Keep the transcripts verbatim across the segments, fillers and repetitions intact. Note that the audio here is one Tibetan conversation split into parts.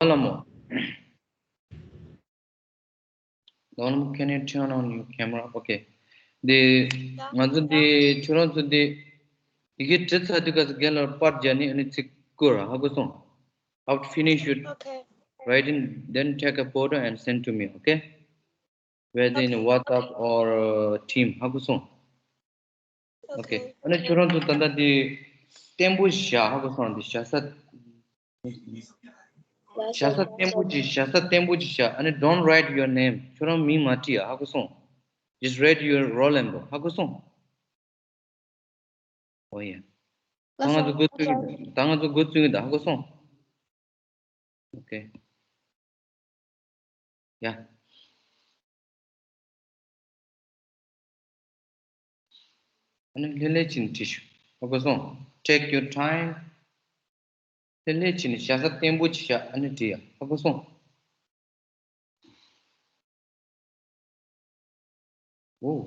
ཨ་ལ་མོ། ལོ་ལ་མོ། Can you turn on your camera? Okay. འདི་ང་ཚོ་འདི་ཁྱོད་རང་ཚོ་འདི་ཡི་གེ་བྲིས་ཚར་དུས་སྐབས་སུ་རྒན་ལགས་པར་རྒྱག་ནི། ཨ་ནི་ཚིག་བསྐུར། ཧ་གོ་སོང་། After finish your Okay. writing, then take a photo and send to me, okay? Whether in Okay. WhatsApp or uh, team. ཧ་གོ་སོང་། Okay. Okay. ཨ་ནི་ཁྱོད་རང་ཚོ་ད་ལྟ་འདི་བརྟན་པོ་བཞག། ཧ་གོ་སོང་། འདི་བཞག་ས། བཞག་ས་བརྟན་པོ་ཅིག་བཞག་ས་བརྟན་པོ་ཅིག་བཞག་ཨ་ནི་don't write your name. ཁྱོད་རང་མིང་མ་བྲིས་ཨ། ཧ་གོ་སོང་། Just write your roll number. ཧ་གོ་སོང་། ཨོ་ཡ། ད་ང་ཚོ་འགོ་བཙུགས་ཀྱི་འདུག་ད་ང་ཚོ་འགོ་བཙུགས་ཀྱི་འདུག་ཧ་གོ་སོང་། Okay. ཡ། ཨ་ནི་ལྷོད་ལྷོད་བྱས་ནས་བྲིས་ཤོག་ཧ་གོ་སོང་། Take your time. ལྷོད་ལྷོད་བྱས་ནས་བཞག་ས་བརྟན་པོ་ཅིག་བཞག་ཨ་ནི་བྲིས་ཡ། ཧ་གོ་སོང་། ཨོ།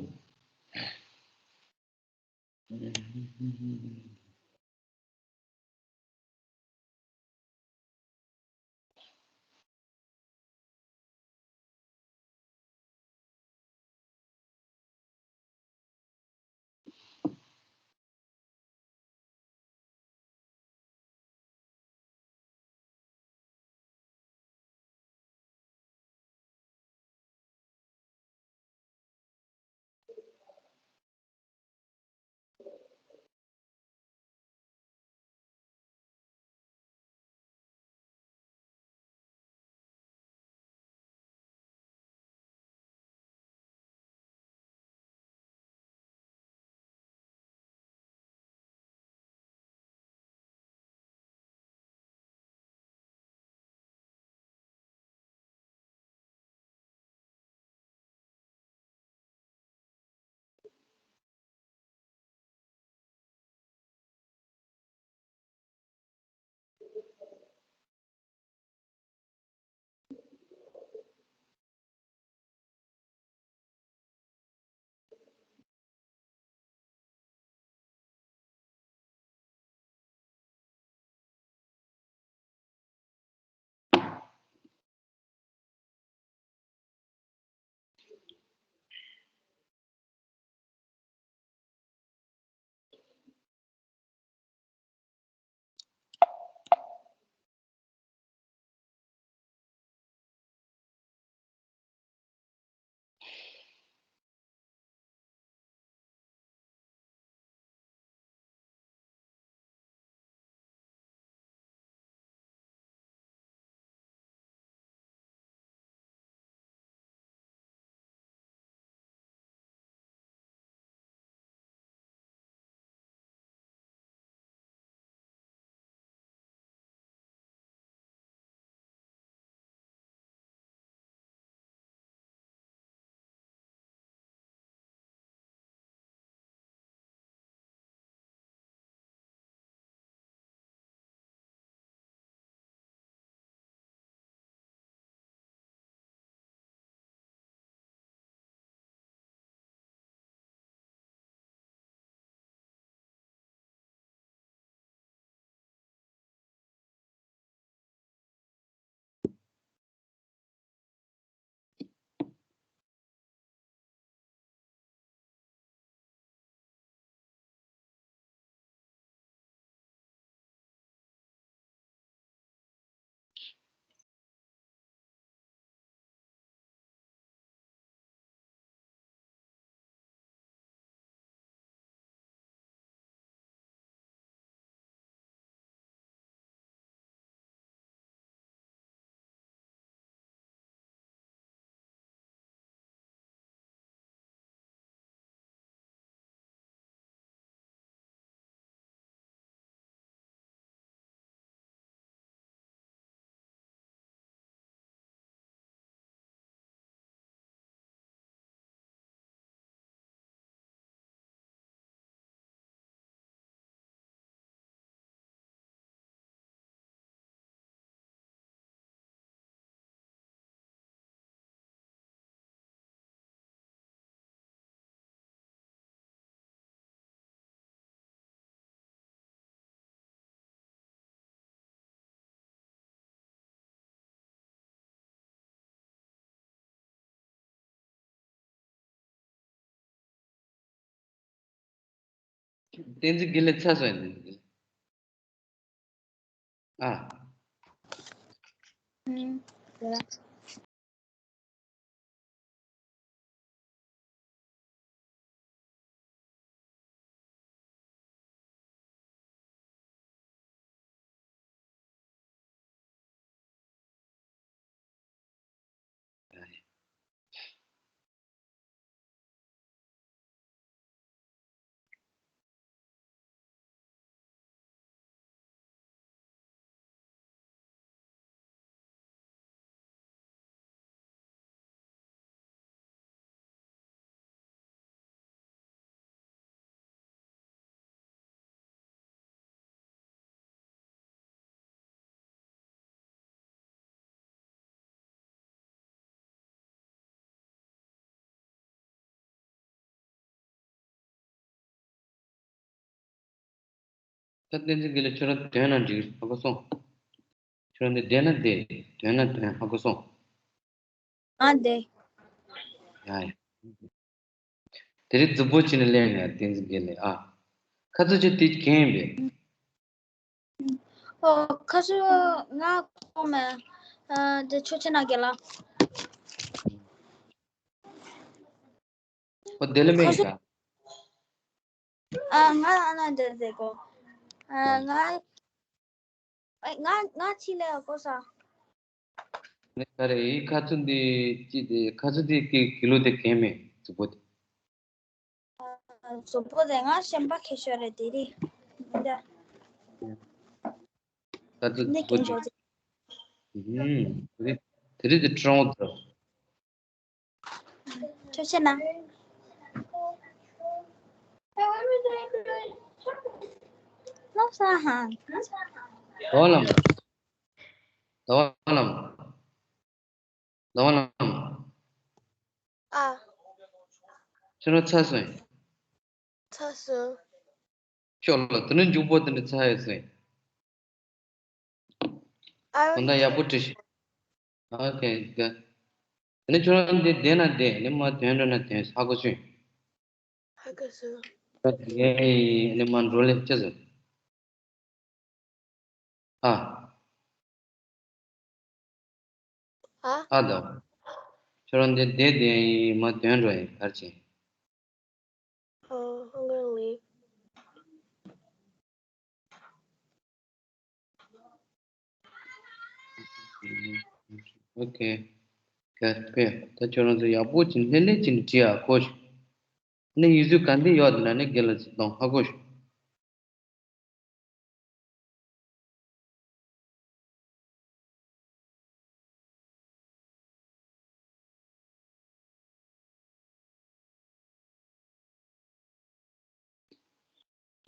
བསྟན་འཛིན་དགེ་ལེགས་ཚར་སོང་ཡ། བསྟན་འཛིན་དགེ་ལེགས། ཨ། ཨུམ། ད་བསྟན་འཛིན་དགེ་ལེགས། ཁྱོད་རང་འདོན་ན་འགྲིག་ཧ་གོ་སོང་། ཁྱོད་རང་འདི་བསྡད་ན་བསྡད། འདོན་ན་འདོན། ཧ་གོ་སོང་། ཨ་འདི། ཡ་ཡ། དེ་རིང་རྫིག་པོ་བྱས་ནས་གླེང་ཡ། བསྟན་འཛིན་དགེ་ལེགས། ཨ། ཁ་རྩང་ཁྱོད་དེ་གན་ཡིན་པས། ཨོ། ཁ་རྩང་ང་གོང་མ། ཨ། འདི་ཆོས་ཆེན་ན་རྒན་ལགས། ཨོ། དེ་ལ་མེད་ཁ་རྩང་ཡིན་ད། ཨ། ང་ཨ་ན་འདི་ཟེར་གོ། ཨ། ང་། ཨེ། ང་ང་ཕྱི་ལ་གོ་ས། ནས་ག་རེ་ཡིན། ཁ་རྩང་འདི་ཅི་དེ། ཁ་རྩང་འདི་གི་གི་ལོ་དེ་གན་མེད། རྫིག་པོ་དེ། ཨ། རྫིག་པོ་དེ་ང་ཤན་པ་ཁེ་ཤོར་རེད། དེ་རིང་འདི། ཁ་རྩང་ནི་རྫིག་པོ་གན་དེ། ཞོར་ཟེར། ཨུམ། དེ་རིང་དེ་རིང་དེ་ཀྲོང་དུ། ཆོས་ཆེན་ན། ལོ་ས་ཧང་། ཟླ་བ་ལམ། ཟླ་བ་ལམ། ཟླ་བ་ལམ། ཨ། ཁྱོད་རང་ཚར་སོང་། ཚར་སོང་། ཁྱོད་ལ་དེ་ནས་མཇུག་པོ་དེ་འདྲ་ཚར་ཡོད་ཟེར། ཨ། དོན་དག་ཡག་པོ་བྲིས་ཤིག་ཨོ་ཁེ། ག། དེ་ནས་ཁྱོད་རང་འདི་བསྡད་ན་བསྡད། ནི་མ་འདོན་འགྲོ་ན་འདོན། ཧ་གོ་སོང་། ཧ་གོ་སོང་། ནི་མ་འགྲོ་ལེ་ཅི་ཟེར། ཨ། ཨ། ཨ་དང་། ཁྱོད་རང་འདི་བསྡད་བསྡད་ཡིན། མ་འདོན་འགྲོ་ཡིན། གར་ཅིག་ཨོ། ཧང་གང་ལི། ཨོ་ཁེ། ག་པེ། ད་ཁྱོད་རང་ཚོ་ཡག་པོ་ཅིག་ལྷན་ལྷན་ཅིག་བྲིས་ཨ་གོ་ཤོག་ནི་ཡིག་གཟུགས་ག་འདི་ཡོད་ན་ནི་རྒན་ལགས་ཚོ་གཏོང་། ཧ་གོ་ཤོག་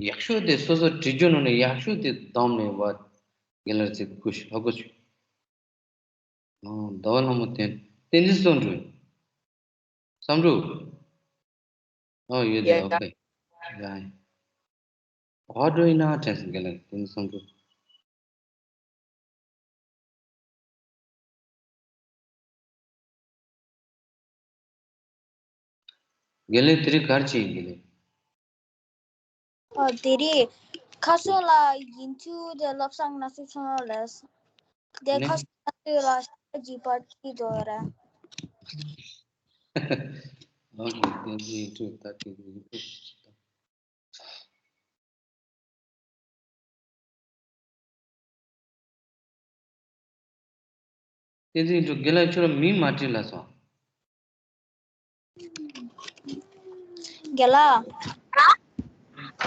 ཡག་ཤོས་དེ་སོ་སོ་བྲིས་རྒྱུ་ནང་ནས་ཡག་ཤོས་དེ་བདམས་ནས་བ། རྒན་ལགས་ཚོས་ཀུ་ཤུ་ཧ་གོ་ཤོག་ཨོ། ཟླ་བ་ལྷ་མོ་བསྟན། བསྟན་འཛིན་བསམ་འགྲུབ། བསམ་འགྲུབ། ཨོ་ཡོད་དེ། ཡ་ཡ། ཨོ་ཁེ། ཡ་ཡ། ཨོ་འགྲོ་ཡིན་ན་དྲན་སོང་། རྒན་ལགས། བསྟན་འཛིན་བསམ་འགྲུབ། རྒན་ལགས་དེ་རིང་གར་ཕྱིན་ཡིན། རྒན་ལགས། ཨ། དེ་རིང་ཁ་སང་ལ་ཡིན་ཚུལ་དེ་བློ་བཟང་ན་སུ་ཚང་ལ་ལས། དེ་ནི་ཁ་སང་ན་སུ་ལ་ཤ་ཇི་པར་ཏི་དོ་ར། ཨོ་ཁེ། བསྟན་འཛིན་ཡིན་འགྲོ། ད་དེ་རིང་ཡིན་འགྲོ། བསྟན་འཛིན་ཡིན་འགྲོ། རྒན་ལགས་ཁྱོད་རང་མིང་མ་བྲིས་ལབ་སོང་། རྒན་ལགས།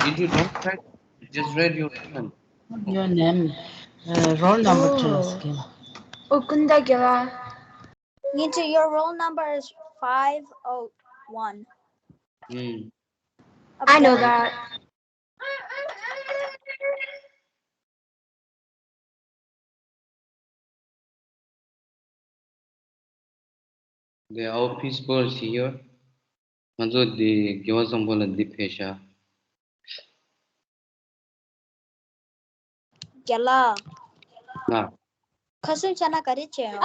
ཡིན་འགྲོ། Don't try. Just write your name. Your name, uh, roll number བྲིས་ལབ་སོང་། རྒན་ལགས། ཨོ་ཀུན་དགའ་རྒན་ལགས། Ninja, your roll number is five oh one. ཨུམ། I know that. They are all peaceful here. ང་ཚོ་འདི་དགེ་བ་བཟང་པོ་ལ་འདི་ཕེབས་ཤག་རྒན་ལགས། ལགས། ཁ་སང་ཁྱེད་རང་ག་རེ་བྱས་ཡོད།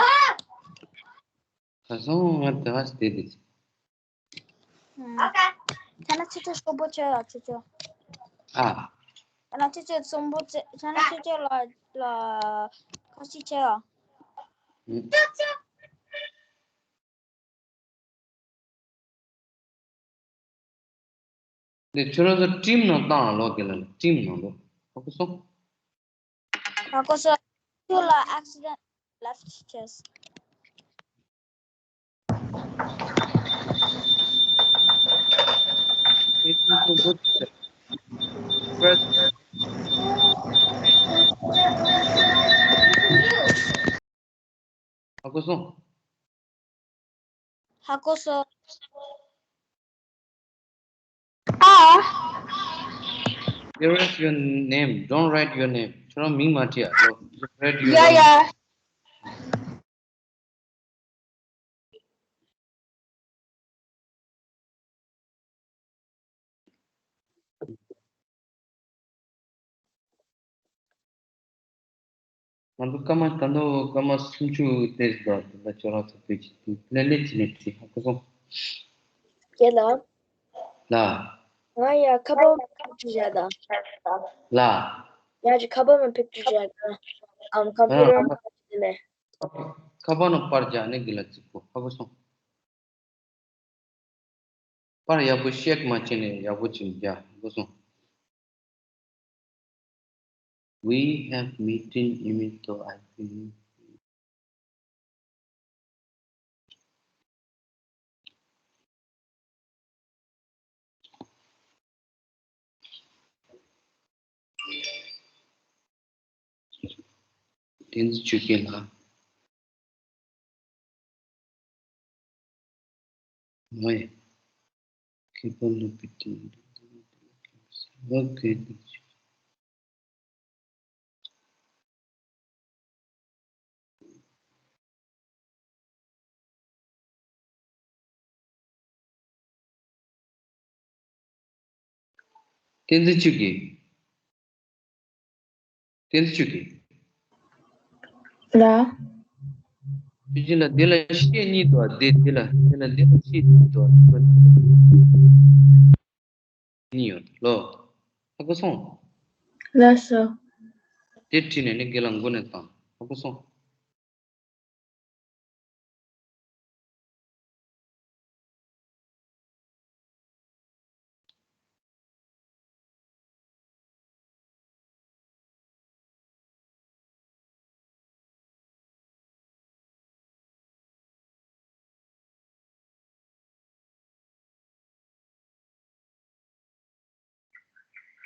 ཁ་སང་ང་དེ་ག་བསྡད་དེ། ཨུམ། ཁྱེད་རང་ཆུ་ཚོད་ཤོག་བུ་ཆོད་ཡོད། ཆུ་ཚོད། ཨ། ཁྱེད་རང་ཁྱེད་ཚོས་གསུམ་པོ་བཙལ། ཁྱེད་རང་ཁྱེད་ཚོས་ལ་ལ་ཁ་ཤས་བྱས་ཨ། ཨུ། འདི་ཁྱོད་རང་ཚོ་ཊིམ་ནང་བཏང་ལོག་གི་ལ་ཊིམ་ནང་དུ། ཧ་གོ་སོང་། ཧ་གོ་སོང་། ཁྱོད་ལ་accident left chest. ཧ་གོ་སོང་། ཧ་གོ་སོང་། ཨ། Erase your name. Don't write your name. ཁྱོད་རང་མིང་མ་བྲིས་ཨ། Just write your yeah, name. Yeah. ང་ཚོ་སྐར་མ་ད་དུང་སྐར་མ་སུམ་ཅུ་དེ་ཟིག་འདུག་དེ་འདྲ་ཁྱོད་རང་ཚོ་བོད་ཀྱི་དུས་ལེ་ལེ་བྱས་ནས་བྲིས། ཧ་གོ་སོང་། རྒན་ལགས། ལགས། ང་ཡ་ཁ་པར་ཕིག་ཅུ་བཞག་དང་། ལགས། ཡ་ཅི་ཁ་པར་མ་ཕིག་ཅུ་བཞག་དང་། ཨམ་ཁམ་པུ་ཊར་ཨ། མ་ཕིག་ཅུ་ལས། ཁ་པར་ནང་པར་རྒྱག་ནས་དགེ་ལགས་གཅིག་པོ། ཧ་གོ་སོང་། པར་ཡག་པོ་ཤེག་མ་བྱས་ནས་ཡག་པོ་ཅིག་རྒྱག་དགོས་སོང་། We have meeting even though I feel བསྟན་འཛིན་ཆོས་རྒྱན་ལགས། ང་ཡི་ཁེ་ཕན་ལུགས་པའི་དོན་ལ་གལ་ཏེ། བསྟན་འཛིན་ཆོས་རྒྱན། བསྟན་འཛིན་ཆོས་རྒྱན། ལགས། ཆོས་རྒྱན་ལགས། འདི་ལ་ཤད་གཉིས་འདུག་དེ་འདི་ལ་འདི་ལ་འདི་ལ་ཤད་གཉིས་འདུག་གཉིས་ཡོད་ལོ། ཧ་གོ་སོང་། ལགས་སོ། དེ་བྲིས་ནས་ནི་དགེ་ལགས་མགོ་ནས་བཏང་། ཧ་གོ་སོང་།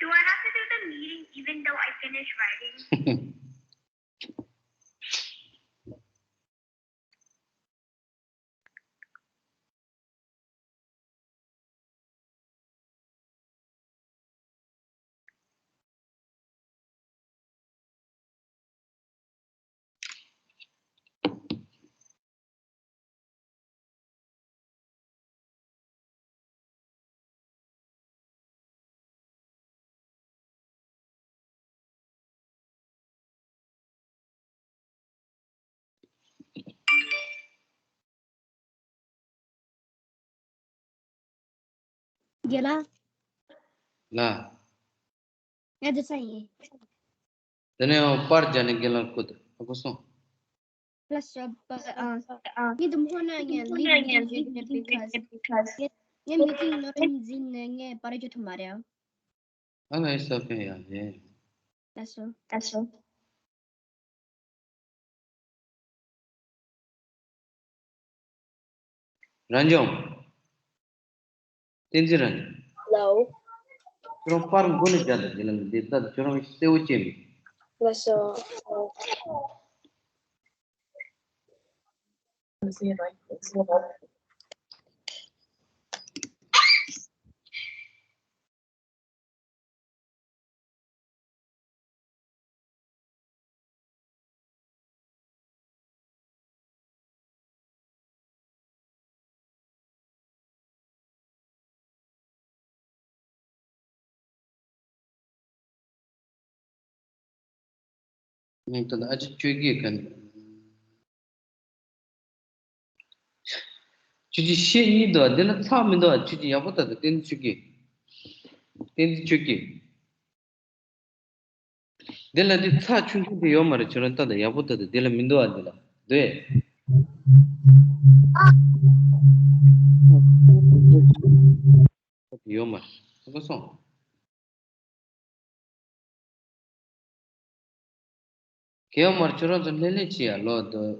Do I have to do the meeting even though I finish writing? རྒན་ལགས། ལགས། ང་འདི་ཚོ་ཡིན། དེ་ནས་ཡང་པར་རྒྱག་ནས་རྒན་ལགས་བསྐུར་ཏེ། ཧ་གོ་སོང་། ལགས་སོ། པ་ཨ། ངས་འདི་སྔོན་ན་ངས་ལིབ་རིཌིང་བྱེད་ཀྱི་རེད། because ངས་ངས་མི་ཊིང་ནོར་འཛིན་ནས་ངས་པར་རྒྱག་ཐུབ་མ་རེད། ཨ་ལ་ཨི་ས་ཕན་ཡ་ལེ། ལགས་སོ། ལགས་སོ། རང་སྐྱོང་། བསྟན་འཛིན་རང་སྐྱོང་། ལའོ། ཁྱོད་རང་པར་མགོ་ནས་རྒྱག་དང་། དེ་ལ་འདི་ལྟ་ཁྱོད་རང་གསལ་བོ་བྱས་མེད། ལགས་སོ། ངས་ད་ལྟ་ཨ་ཅེ་ཆོས་རྒྱན་ག་ནས། ཆོས་རྒྱན་ཤད་གཉིས་འདུག་འདི་ལ་ཚགས་མི་འདུག་ཆོས་རྒྱན་ཡག་པོ་ད་ལྟ་བསྟན་འཛིན་ཆོས་རྒྱན། བསྟན་འཛིན་ཆོས་རྒྱན། འདི་ལ་འདི་ཚ་ཆུང་ཆུང་དེ་ཡོད་མ་རེད། ཁྱོད་རང་ལྟ་དང་། ཡག་པོ་ལྟ་དང་། འདི་ལ་མི་འདུག་ཨ། འདི་ལ་འདུག་ཨེ། ཡོད་མ་རེད། ཁོ་སོང་། གལ་མར་ཁྱོད་རང་ཚོ་ལྷན་ལྷན་ཅིག་ཡར་ལོག་སྡོད།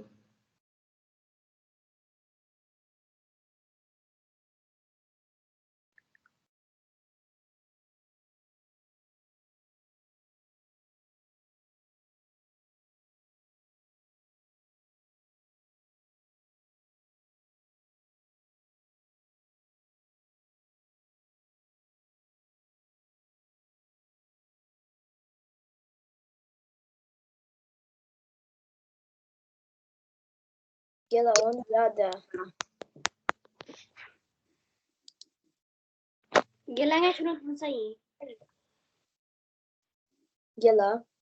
རྒན་ལགས། འོ་ན་ཡག་ད། རྒན་ལགས། ངས་ཁྱོད་རང་ཐུག་ས་ཡིན། རྒན་ལགས།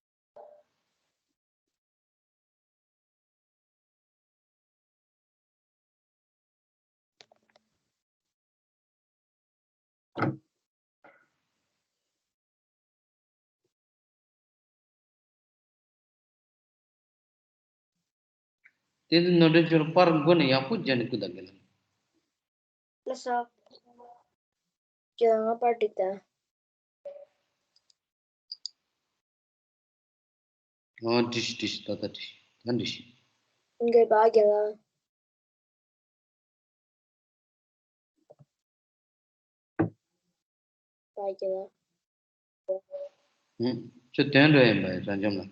དེ་ནི་ནོར་འཁྲུལ་ཁྱོད་པར་མགོ་ནས་ཡག་པོ་སྦྱར་ནས་བསྐུར་དང་། རྒན་ལགས། ལགས་སོ། ཁྱོད་ང་པར་སྒྲིག་དང་། ཨོ། འགྲིག་ཤག་འགྲིག་ཤག་ད་ལྟ་འགྲིག་ཤག་ད་འགྲིག་ཤག་འགྲིག་པ་རྒན་ལགས། པ་རྒན་ལགས། ཨུ། ཁྱོད་དོན་འགྲོ་ཡིན་པ་རང་འཇམ་ལ།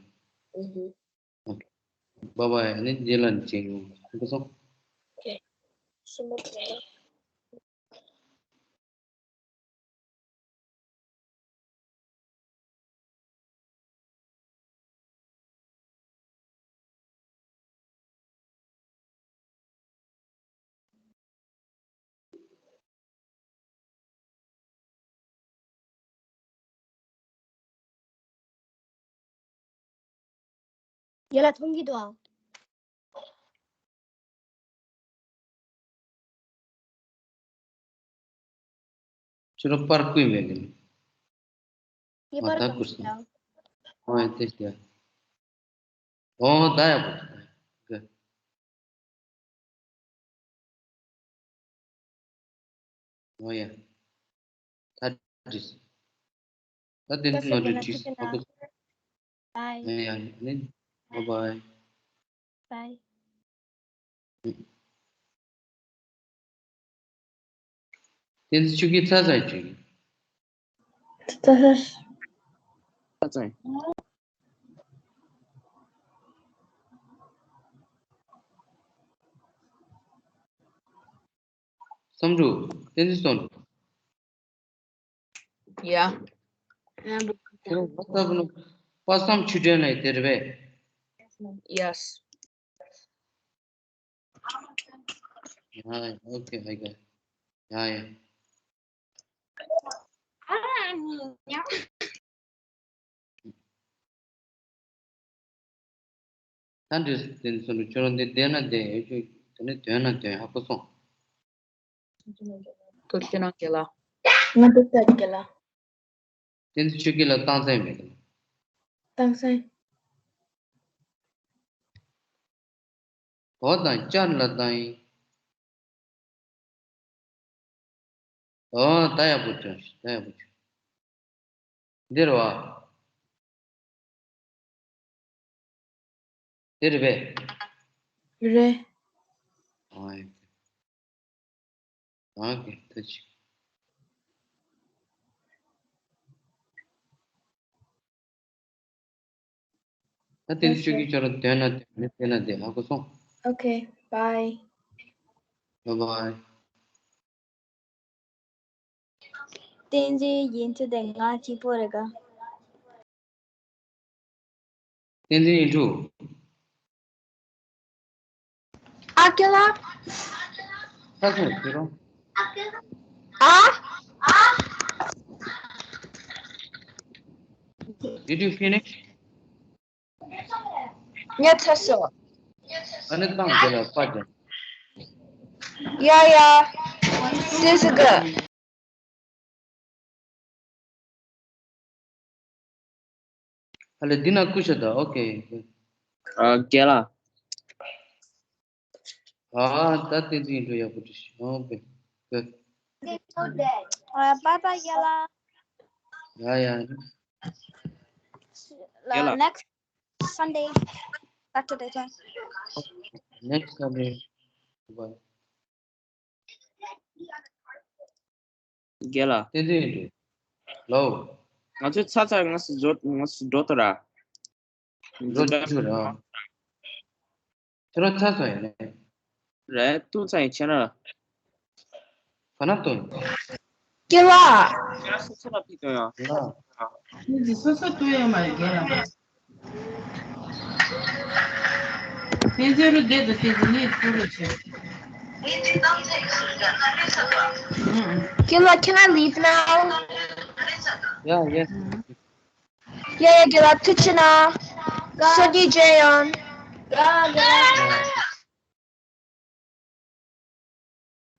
ཨུ་ཧུ། ཨོ་ཁེ། བཱའི་བཱའི། ཨ་ནི་རྗེས་ལ་མཇལ་ཡོང་། ཐུགས་རྗེ་གནང་། ཨོ་ཁེ། སུ་མོ་དེ། ཡ་ལ་མཐོང་གི་འདུག་ཨ། ཁྱོད་རང་པར་བརྐུས་མེད་གི། ངས་པར་བརྐུས་མེད་ཨ། ཨོ་ཡ། དེ་ཤི་ཡ། ཨོ་ད་ཡག་པོ་འདུག་གི། ཨོ་ཡ། ད་འགྲིག་སོང་། ད་དེ་ནས་ནོར་འཁྲུལ་འགྲིག་སོང་། ཨོ་ཁེ། བཱའི། ཨོ་ཡ། ནི། བཱའི་བཱའི། བཱའི། བསྟན་འཛིན་ཆོས་སྐྱིད་ཚར་ཚར་ཡིན། ཚར་ཚར། ཚར་ཚར་ཡིན། བསམ་འགྲུབ། བསྟན་འཛིན་བསམ་འགྲུབ། ཡ། ཁྱེད་རང་ཝ་ཊི་སེབ་ནང་པ་སངས་ཆོས་སྒྲོན་ལགས་དེ་རེད་པས། ཡེ་སི། ཡ་ཡ། ཨོ་ཁེ། ཧའི་ག་ཡ་ཡ། ད་འདྲ་དེ་ཚོ་ནི་ཁྱོད་རང་འདི་བསྡད་ན་བསྡད། ཡོད་ཁྱོད་དེ་ནས་དོན་ན་དོན། ཧ་གོ་སོང་། ཐུགས་རྗེ་གནང་རྒན་ལགས། ང་འདུག་ད་རྒན་ལགས། བསྟན་འཛིན་ཆོས་སྐྱིད་ལ་སྟངས་འཛིན་མེད་གི། སྟངས་འཛིན། འོ་དང་བསྐྱར་ལ་བཏང་ཡིན། ཨོ་ད་ཡག་པོ་བྱུང་། ད་ཡག་པོ་བྱུང་། འདིར་བ། འདིར་བས། རེད། ཨོ་ཡ། ཨོ་ཁེ། ད་ཅི། ད་དེ་ནི་ཆོས་སྐྱིད་ཁྱོད་རང་དོན་ན་དོན། མི་དེ་ན་དེ། ཧ་གོ་སོང་། ཨོ་ཁེ། བཱའི། བཱའི་བཱའི། བསྟན་འཛིན་ཡིན་ཚུལ་དེ་ང་གཅིག་པོ་རེད་ག། བསྟན་འཛིན་ཡིན་འགྲོ། ཨ་ཁེ་ལ། ཁ་སང་ཁྱེད་རང་། ཨ། Did you finish? ངས་ཚར་སོང་། ཨ་ནི་བཏང་། དེ་ལ་པར་རྒྱབ། ཡ་ཡ། This is good. ཨ་ལེ་འདི་ན་ཀུ་ཤ་ད། ཨོ་ཁེ། ཨ་རྒན་ལགས། ཨ་ད་བསྟན་འཛིན་ཡིན་འགྲོ། ཡག་པོ་འགྲིག་ཤག་ཨོ་ཁེ། ཨ་bye bye རྒན་ལགས། ཡ་ཡ། རྒན་ལགས། Next Sunday, Saturday time. Next Sunday. Bye. རྒན་ལགས། བསྟན་འཛིན་ཡིན་འགྲོ། ལོ། ང་ཚོའི་ཚ་ཚ་ང་སུ་འགྲོ་ང་སུ་འགྲོ་ཐུབ་ར། འགྲོ་ཐུབ་ར། ཁྱོད་རང་ཚ་ཚ་ཡིན་ནས། རེད། ཏུ་ཚ་ཡིན་ཁྱེད་རང་། ག་ན་ཏུ་ཡིན། རྒན་ལགས། ཁྱེད་རང་སོ་སོ་ལ་ཕིག་ཏུ་ཡོང་། རྒན་ལགས། ཁྱེད་ཀྱིས་སོ་སོ་ཏུ་ཡོང་མ་རེད་རྒན་ལགས། བསྟན་འཛིན་རུ་བསྡད་དང་བསྟན་འཛིན་ནས་ཏུ་རུ་བྱས། རྒན་ལགས། Can I leave now? Yeah, yes. Yeah, yeah, རྒན་ལགས། ཐུགས་རྗེ་གནང་། སང་ཉིན་མཇལ་ཡོང་།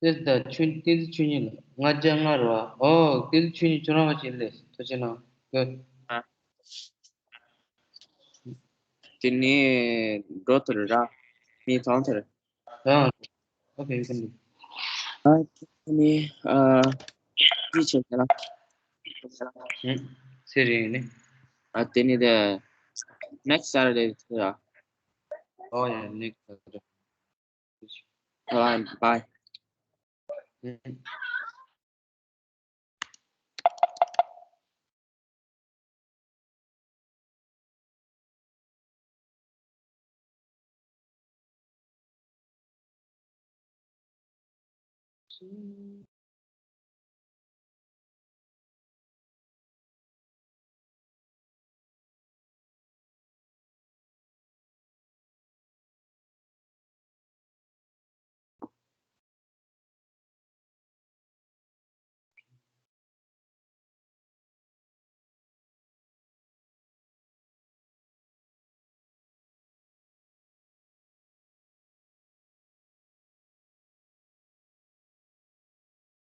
ཏེ་ད་ཆུ་ཏེ་ཏེ་ཆུ་ཉིན་ལ་ལྔ་བརྒྱ་ལྔ་རེད་བ། ཨོ་ཏེ་ཏེ་ཆུ་ཉིན་ཁྱོད་རང་ང་ཅིག་ལས་ཐུགས་རྗེ་གནང་། ཨ། དེ་ནས་འགྲོ་ཐུབ་ར། མི་ཐང་ཐུབ་ར། ཡང་། Okay, you can leave. ཨ་དེ་ནས་ཨ་ཅི་བྱེད་ཀྱི་ན། ཚེ་རིང་ནི། ཨ་དེ་ནས་དེ་next Saturday ཐུབ་ར། Oh yeah, next Saturday. Bye bye.